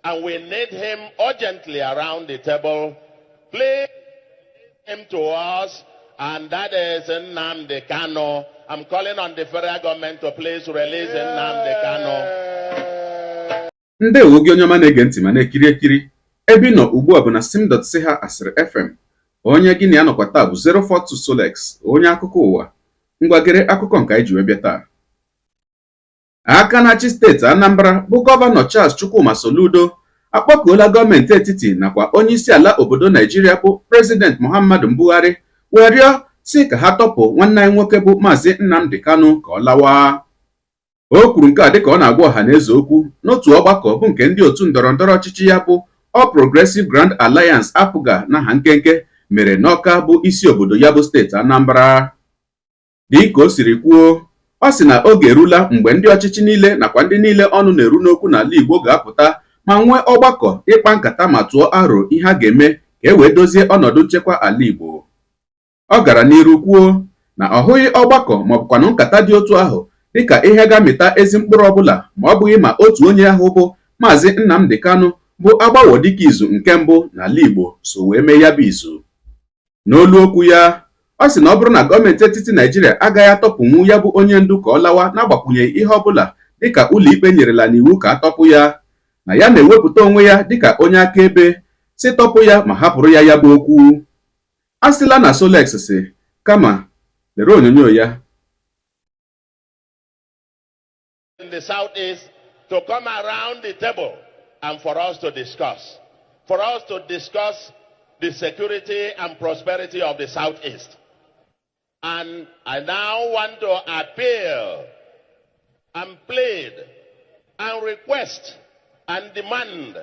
And we need him urgently around the table. Please him to us, and that is Nnamdi Kanu. I'm calling on the federal government to please release Nnamdi Kanu. Ndewo gị, onye ọma na-ege ntị ma na-ekiri ekiri. Ebe ị nọ ugbu a bụ na sim.si ha asịrị FM. Onye gị na ya nọkwa taa bụ 042 Solex, onye akụkọ ụwa. Ngwagere akụkọ nke anyị ji wee bịa taa. Aka na-achị steeti Anambra bụ Gọvanọ Charles Chukwuma Soludo akpọkuola gọọmenti etiti nakwa onye isi ala obodo Naijiria bụ President Muhammadu Buhari, wee rịọ si ka ha tọpụ nwanne anyị nwoke bụ Maazị Nnamdi Kanu ka ọ lawa. O kwuru nke a dịka ọ na-agwa ọha na eze okwu n'otu ọgbakọ bụ nke ndị otu ndọrọ ndọrọ ọchịchị ya bụ All Progressive Grand Alliance, APGA n'aha nkenke, mere n'Ọka bụ isi obodo ya bụ steeti Anambra. Dịka o siri kwuo, ọ sị na oge erula mgbe ndị ọchịchị niile nakwa ndị niile ọnụ na-eru n'okwu n'ala Igbo ga-apụta ma nwee ọgbakọ ịkpa nkata ma tụọ aro ihe a ga-eme ka e wee dozie ọnọdụ nchekwa ala Igbo. Ọ gara n'iru kwuo na ọ hụghị ọgbakọ maọbụkwanụ nkata dị otu ahụ dịka ihe ga-amịta ezi mkpụrụ ọbụla, ma ọ bụghị ma otu onye ahụ bụ Maazị Nnamdi Kanu bụ agbawo dịka izu nke mbụ n'ala Igbo so wee mee ya bụ izu. N'olu okwu ya, ọ sị na ọ bụrụ na gọọmenti etiti Naijiria agaghị atọpụnwu ya bụ onye ndu ka ọ lawa n'agbakwunyeghị ihe ọbụla dịka ụlọikpe nyerela n'iwu ka atọpụ ya, na ya na-ewepụta onwe ya dịka onye akaebe si tọpụ ya ma hapụrụ ya ya bụ okwu. A sịla na Solex si, kama lere onyonyo ya. In the southeast to come around the table and for us to discuss. For us to discuss the security and prosperity of the southeast. And I now want to appeal and plead and request and demand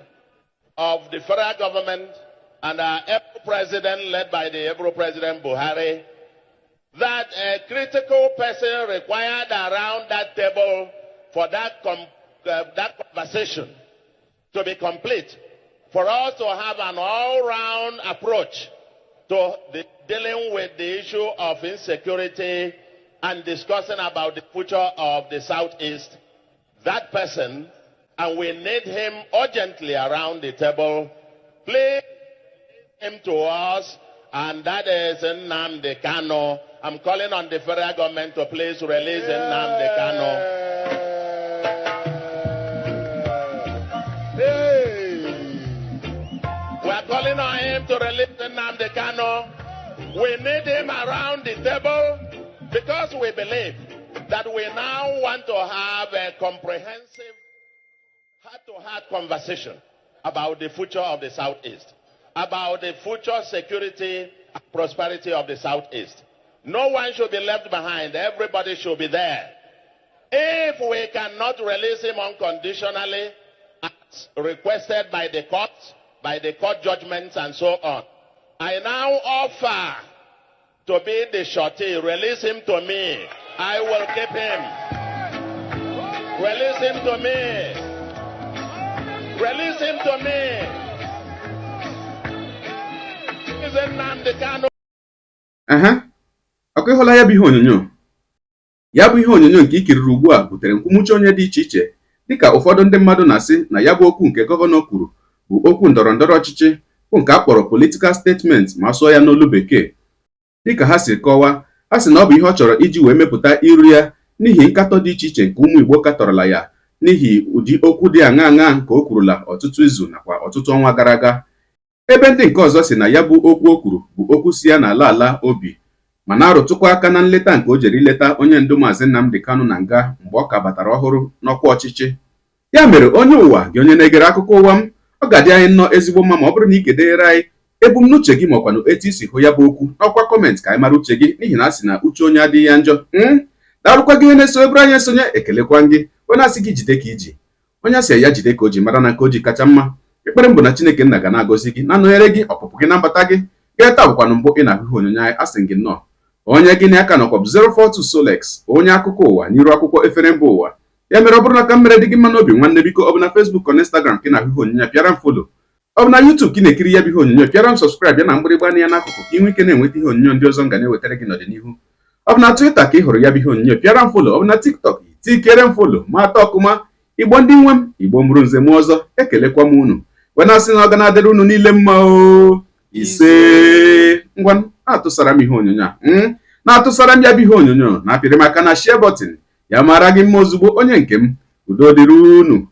of the federal government and our able president, led by the able President Buhari, that a critical person required around that table for that conversation to be complete, for us to have an all-round approach to dealing with the issue of insecurity and discussing about the future of the Southeast, that person, and we need him urgently around the table. Please him to us, and that is Nnamdi Kanu. I'm calling on the federal government to please release Nnamdi Kanu. Hey! We are calling on him to release Nnamdi Kanu. We need him around the table because we believe that we now want to have a comprehensive heart-to-heart conversation about the future of the Southeast, about the future security and prosperity of the Southeast. No one should be left behind. Everybody should be there. If we cannot release him unconditionally, as requested by the court, by the court judgments and so on, I now offer to be the surety. Release him to me. I will keep him. Release him to me. Release him to me. Is Nnamdi Kanu. Ehe, ọkụ ịhụla ya bụ ihe onyonyo. Ya bụ ihe onyonyo nke i kiriri ugbu a butere nkwumuche onye dị iche iche, dịka ụfọdụ ndị mmadụ na-asị na ya bụ okwu nke gọvanọ kwuru bụ okwu ndọrọ ndọrọ ọchịchị, bụ nke a kpọrọ political statement ma sụọ ya n'olu Bekee. Dịka ha si kọwaa, ha sị na ọ bụ ihe ọ chọrọ iji wee mepụta iru ya n'ihi nkatọ dị iche iche nke ụmụ Igbo katọrọla ya n'ihi ụdị okwu dị aṅa aṅa nke o kwurula ọtụtụ izu nakwa ọtụtụ ọnwa gara aga, ebe ndị nke ọzọ si na ya bụ okwu o kwuru bụ okwu si ya n'ala ala obi, ma na-arụtụkwa aka na nleta nke o jere ileta onye ndu Maazị Nnamdi Kanu na nga mgbe ọ ka batara ọhụrụ n'ọkwa ọchịchị ya. Mere onye ụwa gị, onye na-egere akụkọ ụwa m, ọ ga-adị anyị nnọọ ezigbo mma ma ọ bụrụ na ị kedere anyị ebumnuche gị maọkwanụ etu isi hụ ya bụ okwu n'ọkwa comment, ka anyị mara uche gị, n'ihi na a sị na uche onye adịghị ya njọ. Daalụkwa gị onye na-eso eburu anyị esonye. Ekelekwa gị onye asị gị jide ka iji, onye asị ya jide ka o ji, mara na nke o ji kacha mma. Ekpere m bụ na Chineke nna ga na-agọzi gị, na-anọnyere gị, ọpụpụ gị na mbata gị. Gee taa bụkwanụ mbụ ị na-ahụ ihe onyonyo anyị, asị gị nnọọ. Onye gị na aka nọkwa bụ 042 Solex, onye akụkọ ụwa n'iru akwụkwọ efere mba ụwa. Ya mere, ọ bụrụ na ka m mere dị gị mma n'obi, nwanne, biko, ọ bụ na Facebook ọ na Instagram ka ị na-ahụ ihe onyonyo, pịara m follow. Ọ bụ na YouTube ka ị na-ekiri ya bụ ihe onyonyo, pịara m subscribe ya na mgbịrịgba anya ya n'akụkụ, ka ị nwee ike na-enweta ihe onyonyo ndị ọzọ m ga na-ewetara gị n'ọdịnihu. Ọ bụ na Twitter ka ị hụrụ ya bụ ihe onyonyo, pịara m follow. Ọ bụ na TikTok, tikere m follow ma atọ ọkụma. Igbo ndị nwe m, Igbo mụrụ nze mụọ ọzọ, ekelekwa m unu wee na-asị na ọ ga na-adịrị unu niile mma o. Ise. Ngwanụ, na-atụsara m ihe onyonyo a, na-atụsara m ya bụ ihe onyonyo, na-apịrị m aka na share button. Ya mara gị mma ozugbo, onye nke m. Udo dịrị unu.